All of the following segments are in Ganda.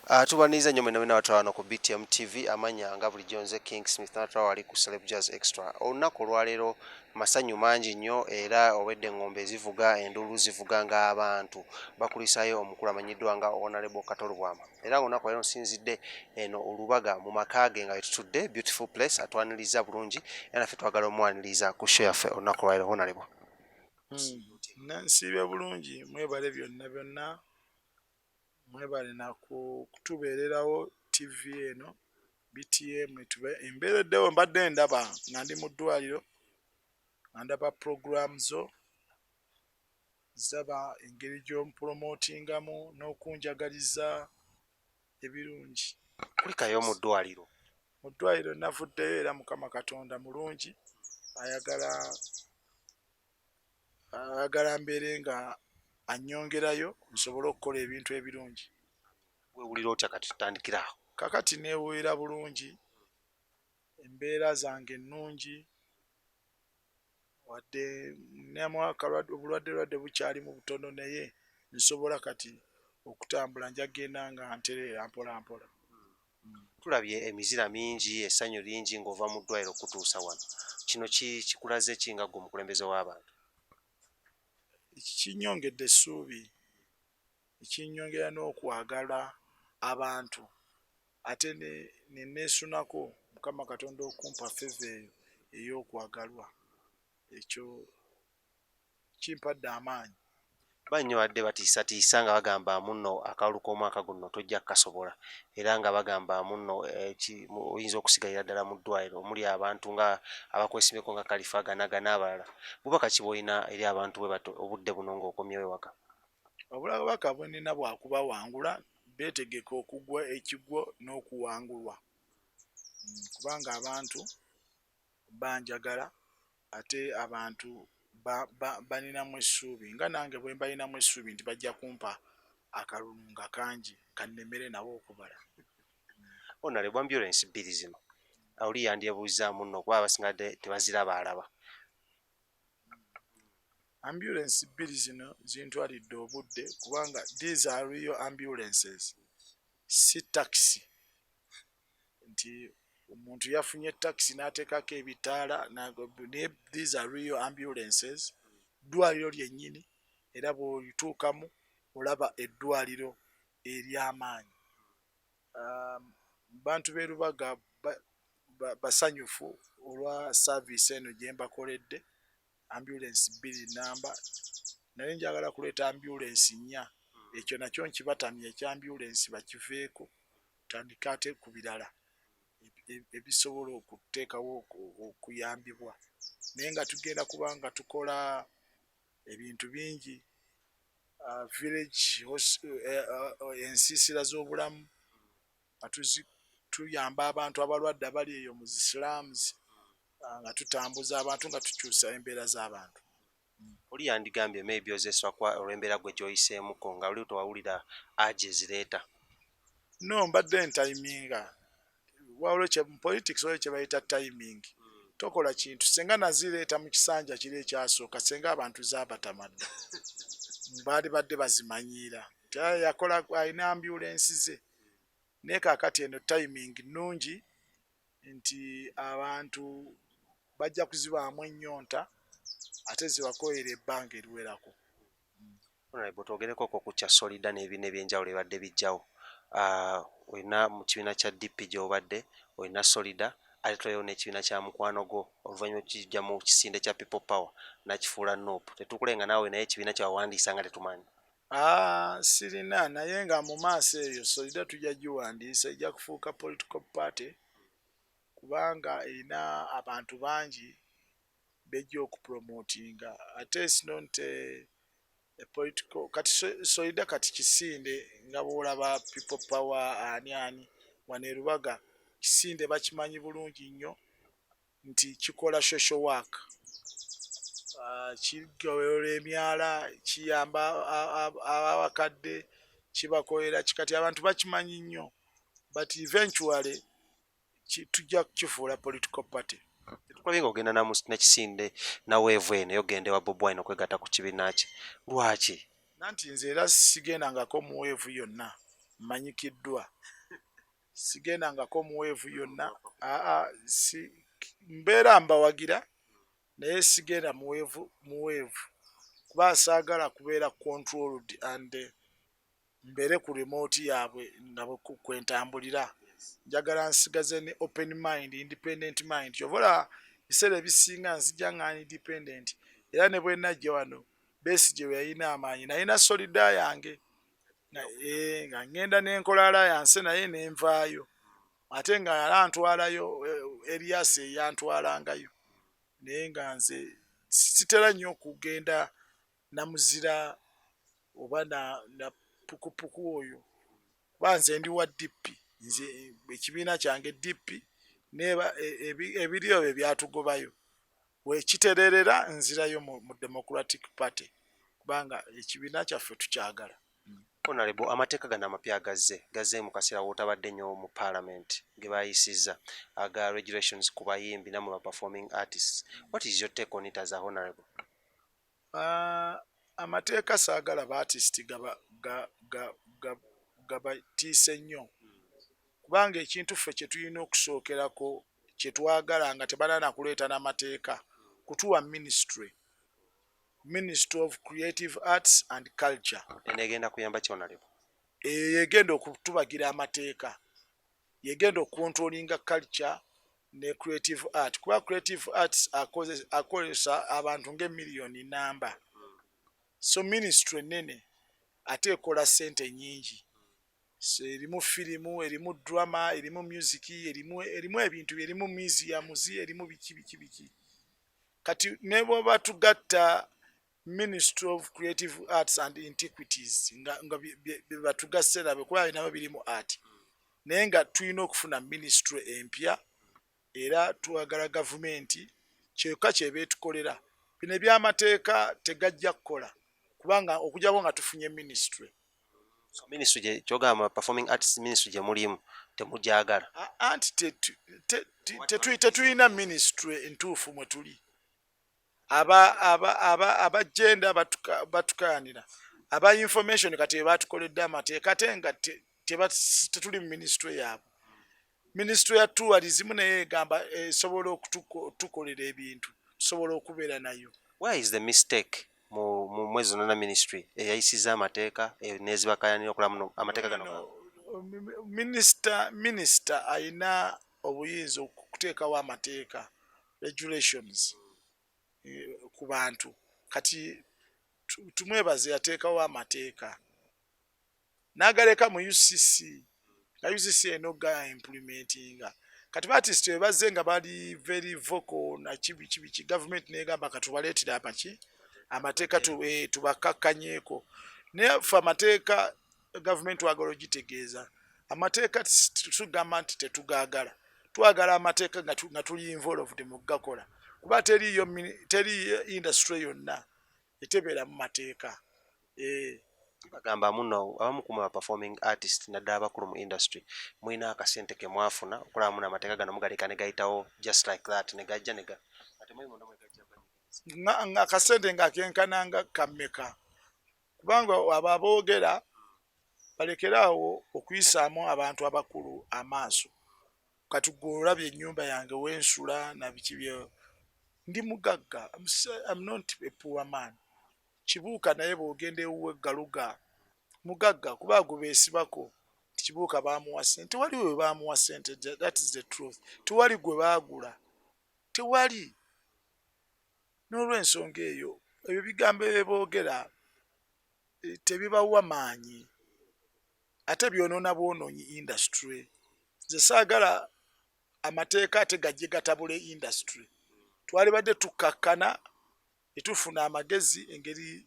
Tubaniriza nnyo mwena mwena batwala wano ku BTM TV. Amanya nga bulijjo nze King Smith, natwala wali ku Celeb Jazz Extra. Olunaku olwaleero masanyu mangi nnyo, era obwedde eng'ombe zivuga, enduulu zivuga ng'abantu bakulisaayo omukulu amanyiddwa nga Honorable Kato Lubwama. Era ng'olunaku olwaleero nsinzidde eno Olubaga mu maka ge nga wetutudde, beautiful place, atwaniriza bulungi era naffe twagala omwaniriza ku show yaffe olunaku olwaleero. Honorable. Nsiibye bulungi, mwebale byonna byonna, mwebale nakutubeererawo. TV eno BTM embeereddewo. Mbadde ndaba nga ndi mu ddwaliro, nga ndaba program zo, zaba engeri gy'omupromotingamu n'okunjagaliza ebirungi. Kulikayo mu ddwaliro. Mu ddwaliro navuddeyo, era Mukama Katonda mulungi, ayagala mbeere nga annyongerayo nsobole okukola ebintu ebirungi. Wewulira otya kati? Tutandikira awo. Kakati neewulira bulungi, embeera zange ennungi, wadde nemu obulwadde lwadde bukyalimu butono, naye nsobola kati okutambula, njagenda nga ntereera mpola mpola. Tulabye emizira mingi, essanyu lingi ng'ova mu ddwaliro okutuusa wano. Kino kikulaze ki nga ggwe omukulembeze w'abantu? Kinyongedde essuubi, ekinyongera n'okwagala abantu, ate ne neesunako Mukama Katonda okumpa favour eyo ey'okwagalwa. Ekyo kimpadde amaanyi. Bannyo badde batiisatiisa nga bagamba munno akalulu k'omwaka guno tojja kukasobola, era nga bagamba munno oyinza okusigalira ddala mu ddwaliro, omuli abantu nga abakwesimbyeko nga Kalifa Ganaga n'abalala. Bubaka ki bw'olina eri abantu bwe bato obudde buno ng'okomyewo ewaka? Obubaka bwe nnina bwakubawangula, beetegeke okugwa ekigwo n'okuwangulwa, kubanga abantu banjagala, ate abantu baninamu essuubi nga nange bwe mbalinamu essuubi nti bajja kumpa akalulu nga kangi kannemere nabo okubala. Honorable, ambulance bbiri zino, oli yandyebuuzaamu nno kuba abasinga tebaziraba alaba. Ambulance bbiri zino zintwalidde obudde, kubanga these are real ambulances, si taxi nti omuntu yafunye taxi n'ateekako ebitaala, naye these are real ambulances. Ddwaliro lyennyini, era bw'olituukamu olaba eddwaliro ery'amaanyi. Bantu b'e Lubaga basanyufu olwa service eno gye mbakoledde. Ambulance bbiri namba, naye njagala kuleeta ambulance nnya. Ekyo nakyo nkibatamya, ekya ambulance bakiveeko, tandika ate ku birala ebisobola okuteekawo okuyambibwa, naye nga tugenda kuba nga tukola ebintu bingi, village ensiisira z'obulamu, nga tuyamba abantu abalwadde abali eyo mu zi slums, nga tutambuza abantu, nga tukyusa embeera z'abantu. Oli yandigambye maybe ozeswa kwa olw'embeera gwe gy'oyiseemuko nga oli tewawulira agi ezireeta. No, mbadde ntiminga. Waliwo mu politics waliwo kye bayita timing. Tokola kintu senga nazireeta mu kisanja kiri ekyasooka, senga abantu zaabatamadde, baali badde bazimanyiira nti yakola, alina ambulance ze. Naye kaakati eno timing nnungi nti abantu bajja kuzibaamu ennyonta, ate zibakoyera ebbanga eriwerako. Honorable, twogereko ku kya Solida n'ebibiina ebyenjawulo ebibadde bijjawo. Olina mu kibiina kya DP gy'obadde, olina Solida, ate tulayo n'ekibiina kya mukwano gwo, oluvannyuma kijja mu kisinde kya People Power nakifuula NUP. Tetukulenga naawe, naye ekibiina kyewawandiisa nga tetumanyi. Sirina, naye nga mu maaso eyo Solida tujja giwandiisa, ejja kufuuka political party, kubanga erina abantu bangi bejja okupromotinga. Ate it's not a political kati Solida kati kisinde nga bwolaba People Power ani ani wano e Lubaga, kisinde bakimanyi bulungi nnyo nti kikola social work, kigola emyala, kiyamba abakadde, kibakolera. Kati abantu bakimanyi nnyo, but eventually tujja kukifuula political party. Tukulabye ng'ogenda nekisinde na wave eno eyogenda ewa Bobi Wine okwegatta ku kibiina kye. Lwaki? Nanti nze era sigendangako mu wave yonna. Mmanyikiddwa, sigendangako mu wave yonna. Aa, si mbeera mbawagira, naye sigenda mu wave, mu wave, kuba saagala kubeera controlled and mbeere ku remote yaabwe nga kwentambulira. Njagala nsigaze ne open mind, independent mind. Kyova olaba ebiseera ebisinga nzija nga independent. Era ne bwe najja wano, Besigye bwe yalina amaanyi, nalina solida yange nga ŋŋenda n'enkola alliance, naye nenvaayo ate nga yala ntwalayo Erias eyantwalangayo. Naye nga nze sitera nnyo okugenda namuzira oba na pukupuku oyo, kuba nze ndi wa DP. Nze ekibiina kyange DP, neba ebiri ebyo byatugobayo, wekitererera nzirayo mu Democratic Party, kubanga ekibiina kyaffe tukyagala. Honorable, amateeka gano amapya gazze mu kaseera wootabadde nnyo mu parliament, ge bayisizza aga regulations ku bayimbi nammwe ba performing artists. What is your take on it as a honorable? Amateeka saagala ba artist gabatiise nnyo, kubanga ekintu ffe kye tulina okusookerako, kye twagala nga tebalina kuleeta n'amateeka, kutuwa ministry, Ministry of Creative Arts and Culture. Eno egenda kuyamba ki, honorable? Eyo yegenda okutubagira amateeka, yegenda okucontrollinga culture ne creative art, kuba creative arts akozesa abantu ng'emiliyoni namba. So ministry nene ate ekola sente nyingi. So erimu firimu, erimu drama, erimu music, erimu ebintu, erimu museums, erimu biki biki biki. Kati ne bwoba tugatta Ministry of Creative Arts and Antiquities, nga bye batugasse nabyo, kuba nabyo birimu art, naye nga tulina okufuna ministry empya. Era twagala gavumenti kyokka kyeba etukolera. Bino ebyamateeka tegajja kukola, kubanga okujjako nga tufunye ministry. So ministry gye kyogamba, performing arts ministry gye mulimu, temugyagala? Anti tetulina ministry entuufu mwe tuli. Aba gender batukaanira, aba information kati batukoledde amateeka, ate nga tetuli mu ministry yaabwe. Ministry ya tourism naye egamba esobola okutukolera ebintu, tusobola okubeera nayo. Where is the mistake mu mwezi zonna ministry eyayisizza amateeka nezibakayanira okulaba muno amateeka gano? No, minisita ayina obuyinza okuteekawo amateeka, regulations ku bantu. Kati tumwebaze yateekawo amateeka n'agaleka mu UCC, nga UCC eno ga implementinga. Kati ba artist bwe bazze nga bali very vocal naki biki biki, gavumenti negamba katubaleetera amaki amateeka tubakakkanyeeko. Naye ffe amateeka gavumenti twagala ogitegeeza, amateeka tugamba nti tetugaagala. Twagala amateeka nga tuli involved mu gakola, kuba teriyo industry yonna etebeera mu mateeka. Bagamba muno abamu ku ba performing artist, naddala abakulu mu industry, mulina akasente ke mwafuna okulaba muno amateeka gano mugaleka ne gayitawo just like that, ne gajja ne ga ate mwe munda mwegajja. Nga akasente nga kenkananga kammeka? Kubanga abo aboogera balekere awo okuyisaamu abantu abakulu amaaso. Kati gwe olabye ennyumba yange wensula na biki bye, ndi mugagga. I'm not a poor man. Kibuuka naye bw'ogenda ewuwe Galuga mugagga, kuba gwe beesibako nti Kibuuka baamuwa ssente, tewali we baamuwa ssente. That is the truth. Tewali gwe baagula, tewali. N'olwensonga eyo, ebyo bigambo byeboogera tebibawa maanyi, ate byonoona bwonoonyi industry. Nze saagala amateeka ate gajje gatabule industry. Twalibadde tukkakkana ne tufuna amagezi engeri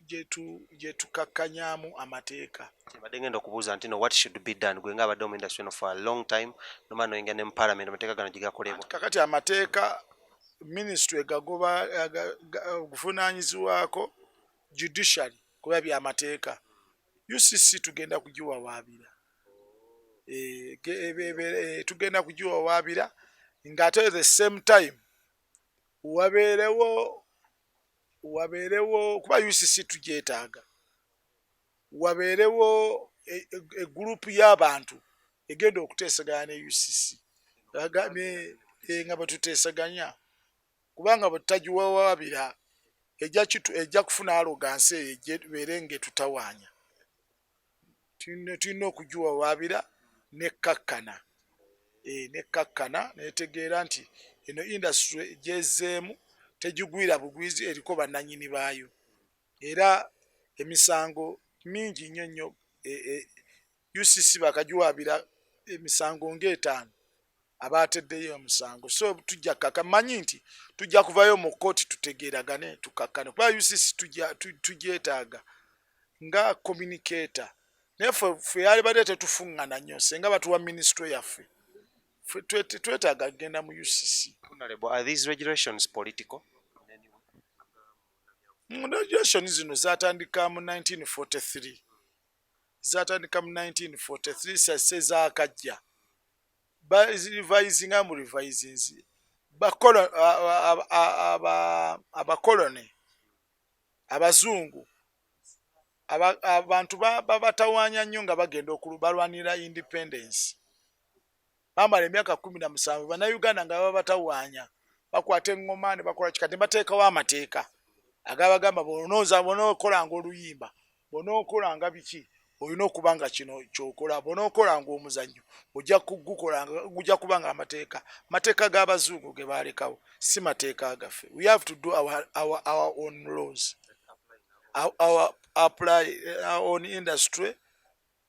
gye tukakkanyaamu amateeka. Kyembadde ngenda okubuuza nti no, what should be done, gwe nga abadde mu industry eno for a long time, nomala noyingira ne mu parliament, amateeka gano gye gakolebwa? Kakati amateeka ministry egagoba oguvunaanyizibwako judiciary, kuba byamateeka. UCC tugenda kugiwawaabira. Tugenda kugiwawaabira, ng'ate the same time wabeerewo, kuba UCC tugyetaaga, wabeerewo Egurupu y'abantu egenda okuteesaganya ne UCC nga bwe tuteesaganya, kubanga bwe tutagiwawaabira ejja kufuna arrogance eyo ebeere ng'etutawaanya. Tulina okugiwawaabira nekkakkana, nekkakkana netegeera nti eno industry gyezzeemu tegigwira bugwizi, eriko bannannyini baayo. Era emisango mingi nnyo nnyo, UCC bakagiwaabira emisango ng'etaano abaateddeyo omusango. So tujja kaka manyi nti tujja kuvayo mu kkooti tutegeeragane, tukakkane, kuba UCC tugyetaaga nga communicator. Naye ffe yalibadde tetufuŋŋana nnyo senga batuwa ministry yaffe. Twetaaga kugenda mu UCC. Are these regulations political? Regulation zino zatandika mu 1943, zatandika mu 1943, sase zakajja revisinga mu revisings. Abakoloni abazungu, abantu babatawaanya nnyo nga bagenda balwanira independence. Bamala emyaka 17 Bannayuganda nga babatawaanya, bakwata eŋŋoma ne bakola kikati, ne bateekawo amateeka agabagamba bw'onookolanga oluyimba, bw'onookolanga biki, olina okuba nga kino kyokola, bw'onookolanga omuzannyo ojja kugukolanga, gujja kuba nga amateeka, mateeka g'abazungu ge baalekawo, si mateeka gaffe. We have to do our own laws, our apply our own industry,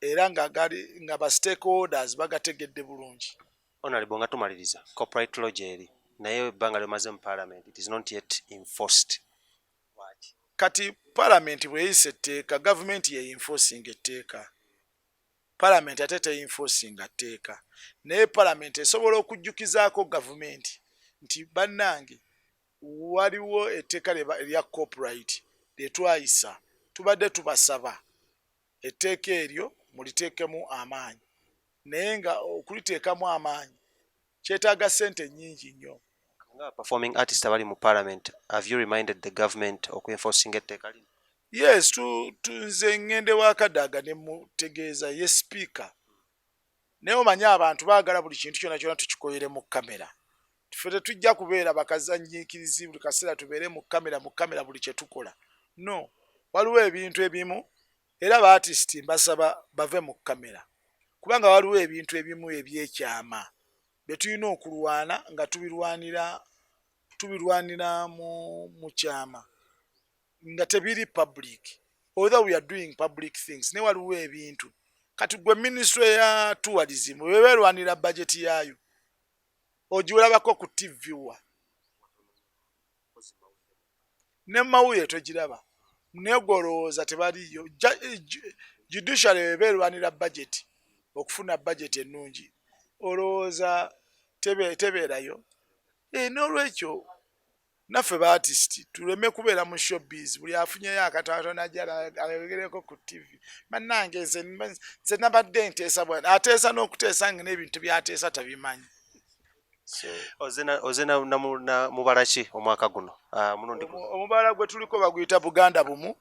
era nga gali nga ba stakeholders bagategedde bulungi. Honorable, nga tumaliriza, copyright law gyeri, naye ebbanga lyomaze mu parliament, it is not yet enforced. Kati parliament bweyisa etteeka, gavumenti ye enforcing etteeka. Parliament ate teyinforcinga tteeka, naye parliament esobola okujjukizaako gavumenti nti bannange, waliwo etteeka erya copyright lyetwayisa, tubadde tubasaba etteeka eryo muliteekemu amaanyi. Naye nga okuliteekamu amaanyi kyetaaga ssente nnyingi nnyo. Nga performing artist abali mu parliament, have you reminded the government okuenforcinga etteeka lino? Yes, nze ŋŋende wa Kadaga ne mutegeeza, ye speaker. Naye omanyi abantu baagala buli kintu kyonna kyonna tukikolere mu kamera. Ffe tetujja kubeera bakazanyiikirizi buli kaseera tubeere mu kamera, mu kamera buli kye tukola. No, waliwo ebintu ebimu, era ba artist mbasaba bave mu kamera, kubanga waliwo ebintu ebimu ebyekyama bye tulina okulwana nga tubirwanira mu kyama, nga tebiri public, although we are doing public things. Naye waliwo ebintu, kati gwe ministry ya tourism bwe beerwanira budget yaayo, ogiwulabako ku TV wa ne mawulire togiraba, naye gwe olowooza tebaliyo. Judiciary bwe beerwanira budget, okufuna budget ennungi, olowooza tebeerayo? N'olwekyo naffe ba artist tuleme kubeera mu showbiz, buli afunyeyo akatono ajja ayogereko ku TV, "Bannange, nze nabadde nteesa bwana." Ateesa n'okuteesa nga n'ebintu byateesa tabimanyi. So Oze na mubala ki omwaka guno? Ah, mulundi guno. Omubala gwe tuliko baguyita Buganda Bumu,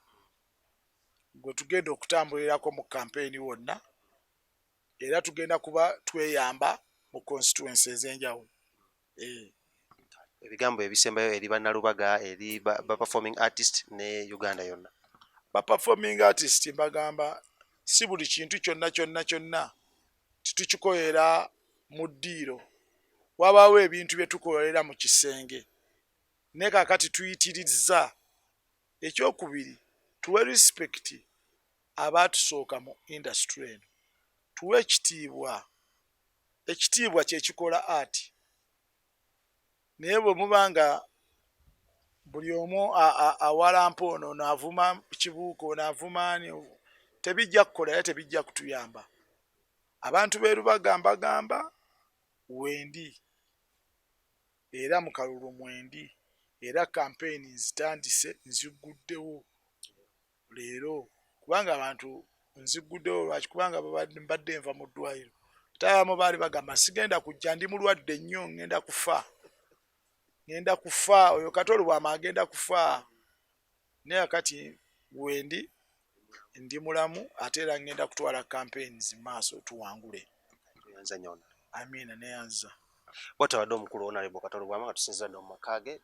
gwe tugenda okutambulirako mu kampeyini wonna, era tugenda kuba tweyamba mu constituency ez'enjawulo. Ebigambo ebisembayo eri Bannalubaga, eri ba performing artist ne Uganda yonna. Ba performing artist mbagamba, si buli kintu kyonna kyonna kyonna titukikolera mu ddiiro. Wabaawo ebintu bye tukolera mu kisenge, naye kaakati tuyitirizza. Ekyokubiri, tuwe respect abaatusooka mu industry eno, tuwe ekitiibwa. Ekitiibwa kyekikola art. Naye bwe muba nga buli omu awalampa ono, ono avuma Kibuuka, ono avuma ani, tebijja kukola era tebijja kutuyamba. Abantu b'e Lubaga mbagamba, wendi era mu kalulu mwendi, era kampeyini nzitandise, nziguddewo leero, kubanga abantu nziguddewo. Lwaki? Kubanga mbadde nva mu ddwaliro, ate abamu baali bagamba sigenda kujja, ndi mulwadde nnyo, ŋŋenda kufa, ŋŋenda kufa, oyo Kato Lubwama agenda kufa. Naye akati wendi Ndi mulamu, ate era ngenda kutwala campaigns maaso tuwangule. Tweyanza nnyo. Amiina, neyanza. Bwatabadde omukulu Honorable Kato Lubwama, nga tusinzira dda mu maka ge.